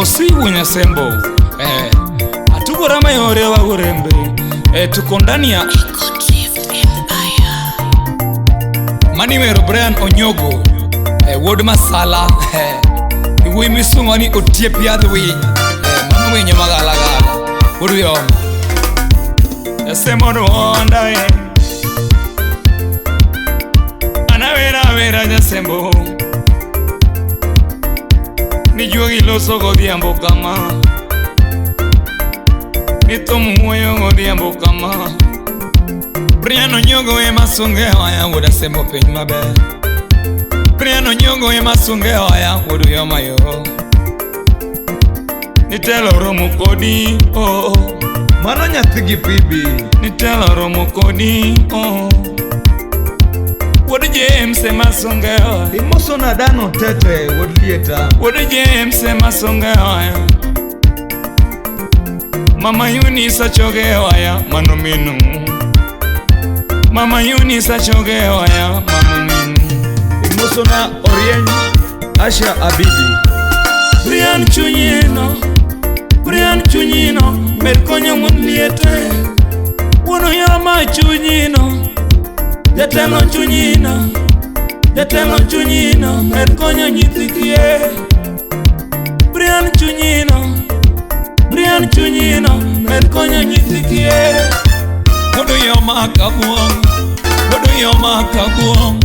Osi Nyasembo. Atugora mayore wa urembe. Tuko ndani ya Maniwero Brian Onyogo. Wuod Masala. Iwuoyi misungo ni otiep yadh winy. Mano winyo magalagala. Wuod Uyoma. Nyasembo duonda Anawera wera Nyasembo. Ni juogi loso godhiambo kama. Ni thum wuoyo godhiambo kama. Brian Onyogo ema sunge oya wuod Asembo piny maber. Brian Onyogo ema sunge oya wuod Uyoma yo. Nitelo romo kodi oh. Mano nyathi gi Phoebe. Nitelo romo kodi oh. Wuod James ema sunge oya. Imoso na Dano Tete wuod Lieta. Wuod James ema sunge oya. Mama Eunice achoge oya mano minu. Mama Eunice achoge oya mano minu. Imoso na Orieny Asha Abibi. Brian chunyino, Brian chunyino, med konyo mon liete. Wuon Uyoma chunyino, jatelo chunyino, jatelo chunyino, med konyo nyithi kiye. Brian chunyino, Brian chunyino, med konyo nyithi kiye. Wuod Uyoma kabuong', Wuod Uyoma kabuong'.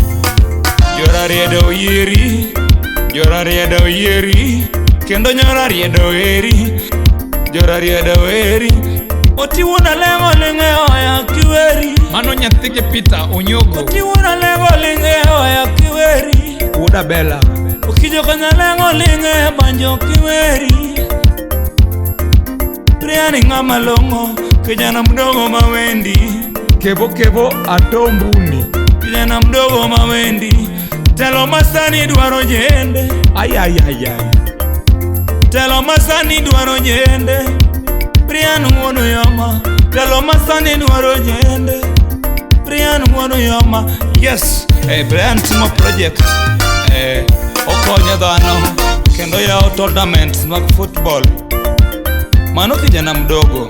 Jorariedo oyieri, jorariedo oyieri, kendo nyorariedo eri, jorariedo eri. Oti wuon aleng'o ling'e oya kiweri. Mano nyathi gi Peter Onyogo. Oti wuon aleng'o ling'e oya kiweri. Wuod Abela. Okijo kanya leng'o ling'e banjo kiweri. Brian ng'ama long'o, kijana mdogo mawendi. Kevo kevo atombuni. Kijana mdogo mawendi. Telo masani dwaro jende. Ay ay ay ay. Telo masani dwaro jende. Brian wuon Uyoma. Telo masani dwaro jende. Brian wuon Uyoma. Yes, Brian timo project. Okonyo dhano kendo yawo tournaments mag football. Mano kijana mdogo.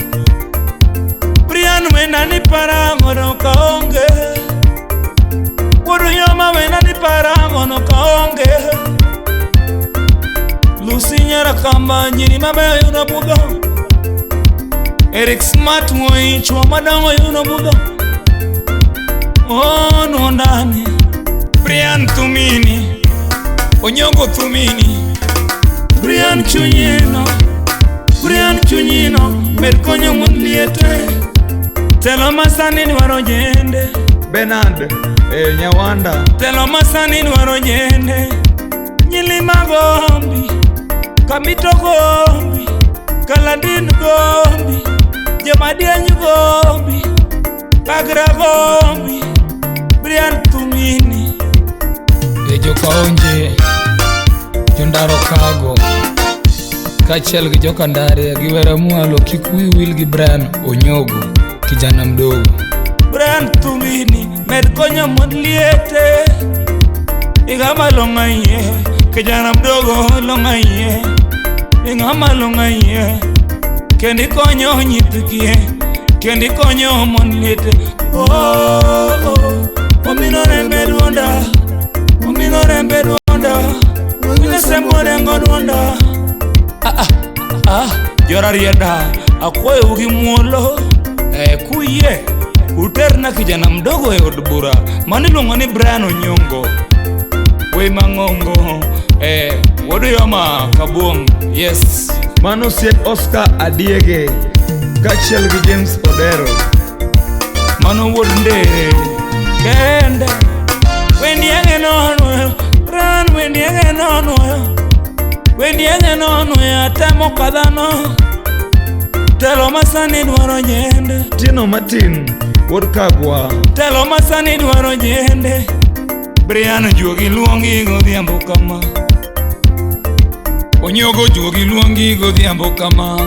Brian wenda ni para ngono kaonge. Wuod Uyoma wenda ni para ngono kaonge. Lucy Nyarakamba nyiri mabeyo yudo budho. Eric Smart wuoyi chuo madongo yudo budho. Oh, nuondani. Brian Thumini, Onyogo Thumini. Brian chunyino, Brian chunyino, med konyo mon liete. Telo masani dwaro jende. Bernard Nyawanda. Telo masani dwaro jende. Nyilima gombi, Kamito gombi, Kaladin gombi, Jomadiany gombi, Kagra gombi, Brian Thumini. Jokaonje, Jondaro Kago, kaachiel gi Jokandaria gi Were Mwalo kik wiu wil gi Brian Onyogo, kijana mdogo. Brian Thumini, med konyo mon liete. Ing'ama long'o iye, kijana mdogo long'o iye. Ing'ama long'o iye, kendo ikonyo nyithi kiye, kendo ikonyo mon liete. Oh, oh, omino rembe duonda, omino rembe duonda, Nyasembo rengo duonda. Ah, ah, ah, Jorarieda, akwayou gi muolo, kuyie uterna kijana mdogo e od bura mano iluongo ni Brian Onyongo. Wuoyi mang'ongo, wuod Uyoma Kabuong', yes. Mano osiep Oscar Adiege kaachiel gi James Odero. Mano wuod Ndere kende. Wendi ageno nwoyo, Brian wendi ageno nwoyo. Wendi ageno nwoyo atemo ka dhano. Telo masani dwaro jende. Tino Martin wuod Kagwa. Telo masani dwaro jende. Brian juogi luongi godhiambo kama. Onyogo juogi luongi godhiambo kama.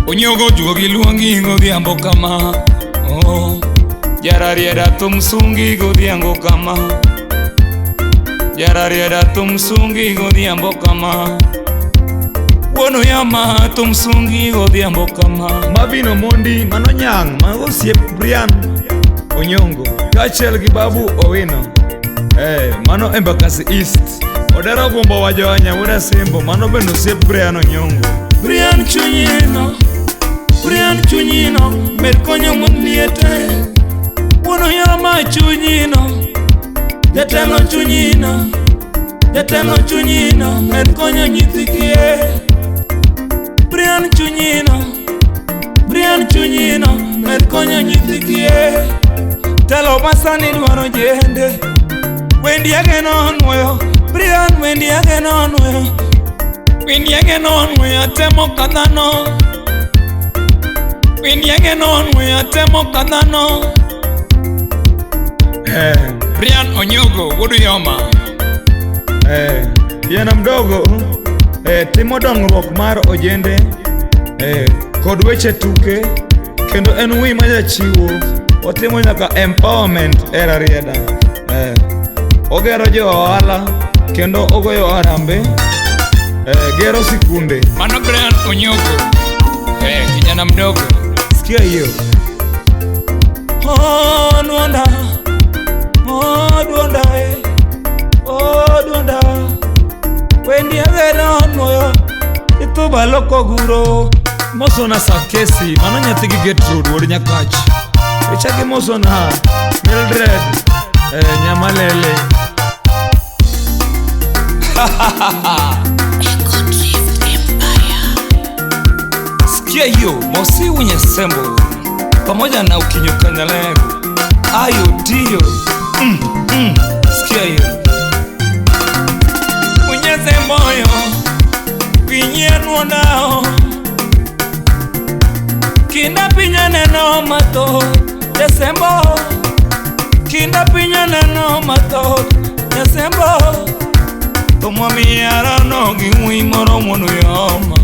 Onyogo juogi luongi godhiambo kama. Oh, Jararieda thum sungi godhiambo kama. Jararieda thum sungi godhiambo kama. Wuon Uyoma tumsungi odhiambo kama. Marvin Omondi mano nyang' mago osiep Brian Onyongo kaachiel gi Babu Owino. Mano Embakasi East. Odero Gumbo wa Jonya wuod Asembo mano bende osiep Brian Onyongo. Brian chunyino, Brian chunyino, med konyo mon liete. Wuon Uyoma chunyino, jatelo chunyino, jatelo chunyino, med konyo nyithi kiye. Brian chunyino, Brian chunyino, med konyo nyithi kiye. Telo masani dwaro jende, wendi ageno nwoyo, Brian wendi ageno nwoyo. Wendi ageno nwoyo temo kadhano. Wendi ageno nwoyo temo kadhano. Brian Onyogo wuod Uyoma. Kijana mdogo timo dongruok mar ojende kod weche tuke kendo en wi majachiwo. Otimo nyaka empowerment e Rarieda. Ogero jo ohala kendo ogoyo harambe, gero sikunde. Mano Brian Onyogo. Kijana mdogo. Sikia hiyo. Oh, duonda. Oh, duonda. Oh, duonda. Wendi ageno nwoyo ituba loko guro. Mosona Sakesi mano nyathi gi Gertrude wuod Nyakach. Ichaki mosona Mildred Nyamalele. Sikia hiyo Mosi Unyesembo pamoja na Ukinyo Kanyalego. Ayo dio. Sikia hiyo. Unyesemboyo winye nuondao. Kinda pinya neno mathoth Nyasembo. Kinda pinya neno mathoth Nyasembo. To mwamiara no gi wuoyi moro wuon Uyoma.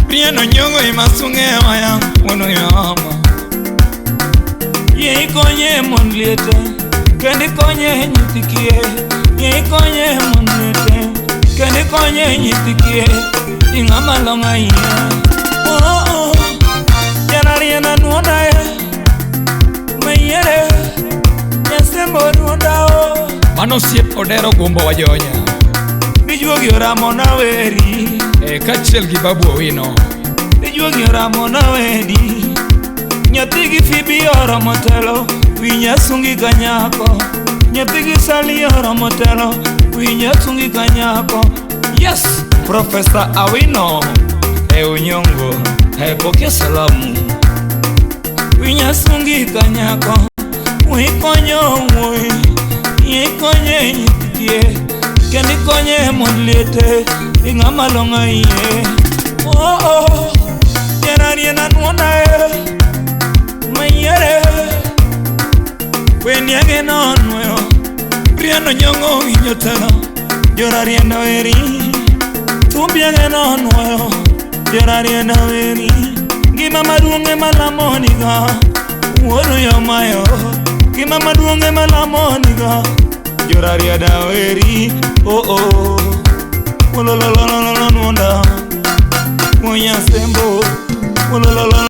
Brian Onyongo ema sunge waya wuon Uyoma. Yie ikonye mon liete kendo ikonye nyithi kiye. Yie ikonye mon liete kendo ikonye nyithi kiye. Ing'ama long'o ahinya. Oh oh. Janariena nuonda e mayiere Nyasembo nuonda o. Mano osiep Odero Gumbo wa Jonya. Dijuogi oramo na weri. Kaachiel gi Babu Owino. Dijuogi oramo na wedi. Nyathi gi Phoebe oromo telo, wi nyasungi ka nyako. Nyathi gi Sally oromo telo, wi nyasungi ka nyako. Yes, Profesa Awino Onyongo, pokea salamu. Wi nyasungi ka nyako, wi konyo wuoyi, ikonye nyithi kiye, kendo ikonye mon liete, ing'ama long'o ahinya. Oh oh, janariena nuonda e mayiere. Wendi ageno nwoyo, Brian Onyongo winjo telo, Jorarienda weri. Thumbi ageno nwoyo, Jorarienda weri. Ngima maduong' ema lamonigo, wuod Uyoma yo. Ngima maduong' ema lamonigo, Jorarienda weri. Oh oh, ololololo nuonda, Nyasembo, olololo.